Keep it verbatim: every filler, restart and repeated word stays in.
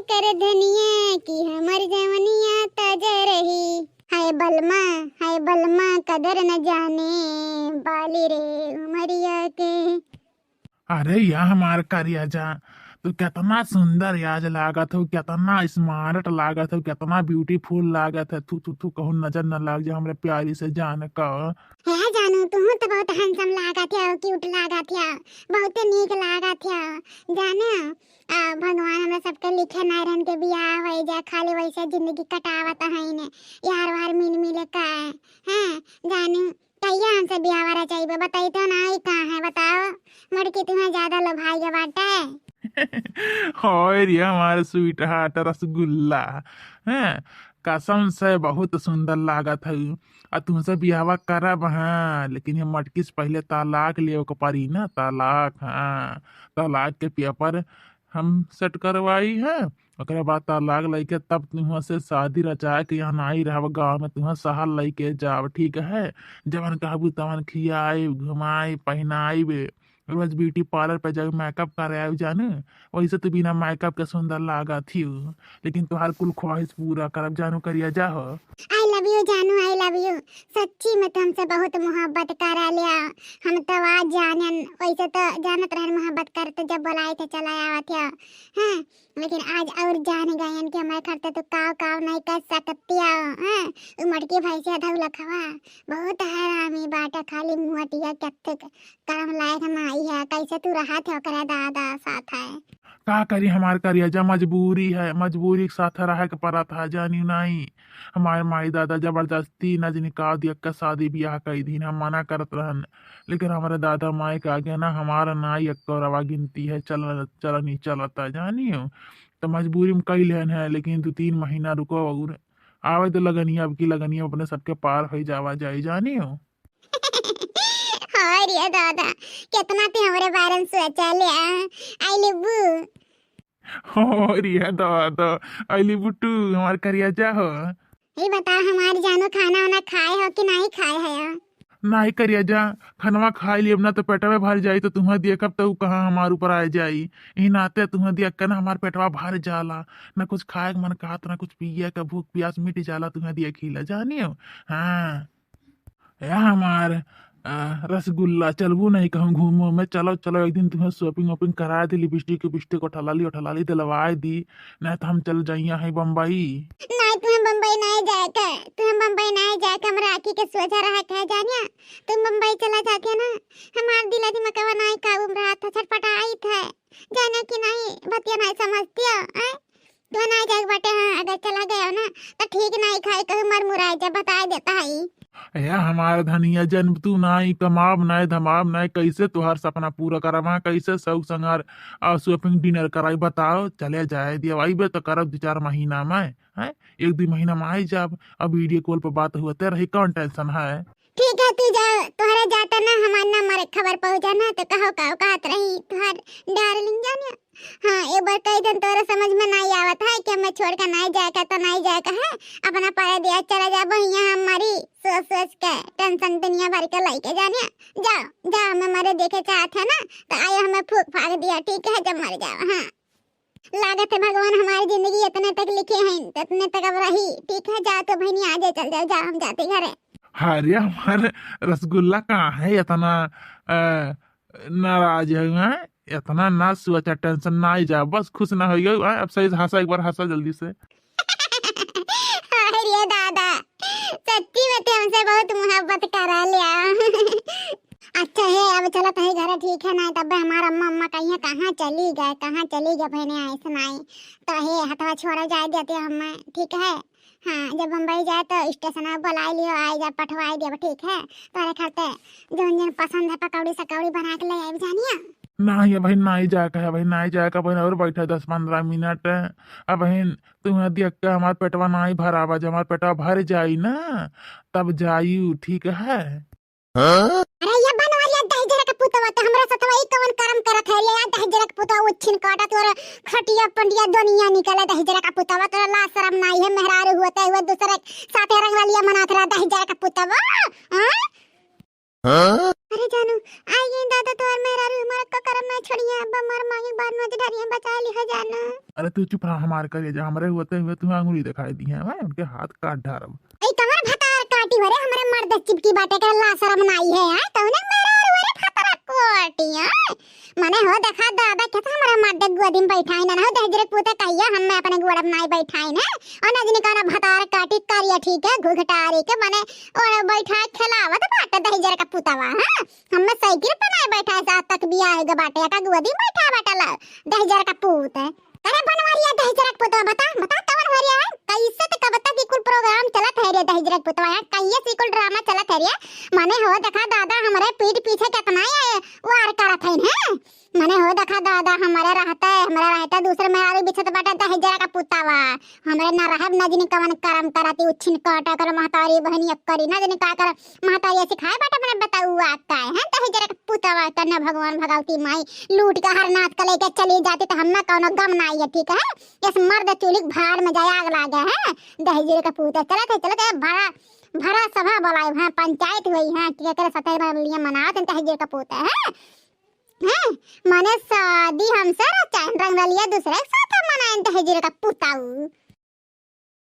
कर धनिया कि हमर जवनिया ताजा रही। हाय बलमा, हाय बलमा, कदर न जाने बाली रे उमरिया के। अरे या हमार करिया जा, तू केतना सुंदर आज लागत हो, केतना smart लागत हो, केतना beautiful लागत है। थू, थू, थू, कहूँ नजर न लाग जा हमरे प्यारी से जान का। हे जानू, तू तो बहुत handsome लागत हो, cute लागत हो, बहुत नीक लागत हो। जाने, आ, भगवान हमरा सबके लिखे नाई रहन के बियाह होई जा, खाली वैसे जिंदगी कटावत हईन, यार वार मिल मिले का। हैं, जानू, कहिया हमसे बियाह वारा चाहिए, बताई तो ना, ई कहाँ है, बताओ, मोटकी तुम्हें ज्यादा लोभाई के बाटे। होय रे हमारे sweetheart रसगुल्ला, हैं, कसम से बहुत सुंदर लागत है। आ तुमसे बियाहवा करब, हाँ, लेकिन ये मटकी से पहले तलाक लेवे के पड़ी ना, तलाक, हाँ, तलाक के paper हम set करवाई है, ओकरे बाद तलाक लइके तब तुहाँ से शादी रचाए के यहाँ नाई रहब, गाँव में तुहाँ शहर लइके जाब, ठीक है? जवन कहबू तवन खियाई, घुमाई, पहनाई बे, रोज beauty parlour पे जाऊ, makeup करे आऊ जानू। वैसे तो बिना makeup के सुंदर लागत ही हो, लेकिन तुहार कुल ख्वाहिश पूरा करब जानू करिया जा हो। I love you जानू, I love you। सच्ची में तुमसे बहुत मोहब्बत करा लिया। हम तो आज जानन, वैसे तो जानत रहन मोहब्बत करते जब बोलाए थे चला आवत हो। हाँ, लेकिन आज और जान गयन कि हमारे घर ते तू काव काव नहीं कर सकती हो। हाँ, उ मटकी भैंसिया धौलखवा बहुत हरामी बाटा, खाली मुहटिया कत्ते करम लायक माई है, कैसे तू रहत है ओकरे दादा साथ है। का करी हमार करिया जा, मजबूरी है, मजबूरी के साथ रहे के पड़त है, जानी नहीं। हमारे माई दादा जबरदस्ती नजनिकाव दिया के शादी बियाह कई दिन हम मना करत रहन, लेकिन हमारे दादा माई के आगे ना हमारा नाई एक्को रवा गिनती है, चल, चलनी चलता, जानी हो। तो मजबूरी में कई लेन है, लेकिन दो तीन महीना रुको और आवे तो लगनिया, अब की लगनिया अपने सबके पार हो जावा जाए, जानी हो। हाँ रे दादा, कितना ते हमरे बारे में सोचा ले, आ? आई लेबू। हो रे दादा, आई लेबू तू, हमार करिया जा हो। ये बता, हमार जानू खाना वाना खाए हो कि नहीं खाए है? नहीं करिया जा, खनवा खाई लेब ना तो पेटवे भर जाई, तो तुहाँ देखब तो उ कहाँ हमार ऊपर आ जाई। यही नाते तुहाँ देख के ना हमार पेटवा भर जाला, ना कुछ खाए के मन कहत, ना कुछ पिए के, भूख प्यास मिट जाला तुहाँ देखी ला, जानी हो। हाँ, ए हमार, आ, रसगुल्ला, चलबू नहीं कहूँ घूमो में? चलो, चलो, एक दिन तुम्हें shopping वॉपिंग करा दी, लिपस्टिक उपिस्टिक, ओठलाली ओठलाली दिलवाए दी, नहीं तो हम चल जाइया है बम्बई। नहीं, तुम्हें बम्बई नहीं जाए के, तुम्हें बम्बई नहीं जाए के, हम राखी के सोझा रहा के जानिया, तुम बम्बई चला जाते ना, हमार दिला दिमागवा नहीं काबू में रहा था, छटपटाई था, जाने कि नहीं, बतिया नहीं समझती हो, हैं? तू ना जाए बाटे, हाँ, अगर चला गया ना, तो ठीक नहीं खाए, कहूँ मर मुराए जब बताए देता है। ए हमार धनिया, जन तू नाई कमाब, नाई धमाब, नाई कैसे तुहार सपना पूरा करब, हाँ, कैसे शौक संगार और shopping dinner कराई, बताओ। चले जाए दिया, अइबे तो करब दो चार महीना में, हैं, एक दो महीना में आई जाब, अब video call पर बात हुआ ते रही, कौन tension है? ठीक है, तू जा, तोहरे जाता ना हमार ना मरे खबर पहुँचा ना, तो कहो का कहत रही तुहार darling जानिया। हाँ, एक बार कई दिन तोरे समझ में नहीं आवत है कि हमें छोड़ के नहीं जाए का, तो नहीं जाए का है, अपना परे दिया चला जा बहिया, हम मरी सोच सोच के tension दुनिया भर के लइके जानिया। जाओ, जाओ, मैं मरे देखे चाहत है ना, तो आयो हमें फूक फाक दिया, ठीक है, जब मर जाओ। हाँ, लागत है भगवान हमारी जिंदगी इतने तक लिखे हैं, तो इतने तक अब रही, ठीक है, जाओ तो बहनी, आ जाए, चल जाओ, जाओ, हम जाते घरे। अरे हमार रसगुल्ला कहाँ है इतना, अ, नाराज है, हैं? इतना ना सोचा, tension ना आई जा, बस खुश ना हो गयो, हैं? अब सही से हंसा, एक बार हंसा जल्दी से। अरे दादा, सच्ची में ते हमसे बहुत मोहब्बत करा लिया। अच्छा है, अब चलत है घरे, ठीक है ना? तब हमार अम्मा, अम्मा कहिए कहाँ चली गए, कहाँ चली गए, बहने ऐसे नहीं। तो हे हथवा छोड़ा जाए देते हमें, ठीक है? हाँ, जब बम्बई जाए तो स्टेशन में बुलाई लियो, आई जा, पठवाई दियो, ठीक है? तोरे खाते जौन जौन पसंद है पकौड़ी सकौड़ी बना के ले आइब जानिया। नहीं है भाई, नहीं जाए का है भाई, नहीं जाए का भाई, और बैठा दस पन्द्रह मिनट। अब भाई तुम्हें देख के हमार पेटवा नहीं भरावा, जब हमार पेटवा भर जाई ना तब जायू, ठीक है? अरे ये बनवारिया दहिजरा का पुतवा, तो हमरा सथवा ई कवन करम करत है? ले आ दहिजरा का पुतवा, उच्छिन काटा तोर खटिया पंडिया दुनिया निकले दहिजरा का पुतवा, तोरा लाज शरम नाई है, मेहरारू होते हुए दूसरे साथे रंगवालिया मनात रहा दहिजरा का पुतवा, हाँ? अरे जानू, आई गई दादा तोहर मेहरारू, हमारा का करम ना छोड़िया, अब हमार मांगे के बाद में डरिया बचा लिहा जानू। अरे तू चुप रहा हमार करेजा, हमरे होते हुए तू अंगुरी दिखाई दिहे, हैं, उनके हाथ काट डारब। ए कमर भतार काटी हो रे, हमरे मर्द चिपकी बाटे के ला शरम नाई है, हैं, तौने मेहरारू हो रे भतार काटी, हैं। मने हो देखा दादा के तो हमरे मर्द गोदी में बैठाई ना, ना हो दहिजर के पूता कहिया हम अपने गोड़ में नाई बैठाई ना, और ना जनी कौन भतार काटी करिया ठीक है, घुघटारी के मने और बैठा खिलावत बाटे दहिजर का पुतवा, हाँ। हमें साइकिल पर नहीं बैठा है, आज तक बियाह होइगा बाटे, का गोदी में बैठा बाटे ला, दहिजर का पूत है। अरे बनवरिया दहिजर का पुतवा, बता, बता कवन हो रिया है? कैसे ते कब तक ई कुल प्रोग्राम चलत है रे दहिजर का पुतवा? यहाँ कहिए से ई कुल ड्रामा चलत है रे? मने हो देखा दादा हमरे पीठ पीछे कितना ही वार करत है, हैं? मने हो देखा दादा हमरे रहते, हमरे रहते दूसरे मेहरारू बिछत बाटे दहिजर का पुतवा। हमरे ना रहब, ना जनी कवन करम करती, उच्छिन काटा कर महतारी बहनी करी, ना जनी का कर महतारी सिखाए बाटे, मने बताउआ का है, दहिजर का पुतवा के ना भगवान भगवती माई लूट के हर नाथ के लेके चली जाती तो हमें कौनो गम ना आई है, ठीक है? इस मर्द चूल्ही के भार में जाए आग लागे है, दहिजर का पूत है। चलत है, चलत है, भरा, भरा सभा बुलाए हैं, पंचायत हुई है, कि एकरे साथे में लिए मनावत हैं दहिजर का पूत है, हैं? मने शादी हमसे रहे, चाहे रंगरलिया दूसरे के साथ मनाए दहिजर का पुताऊ।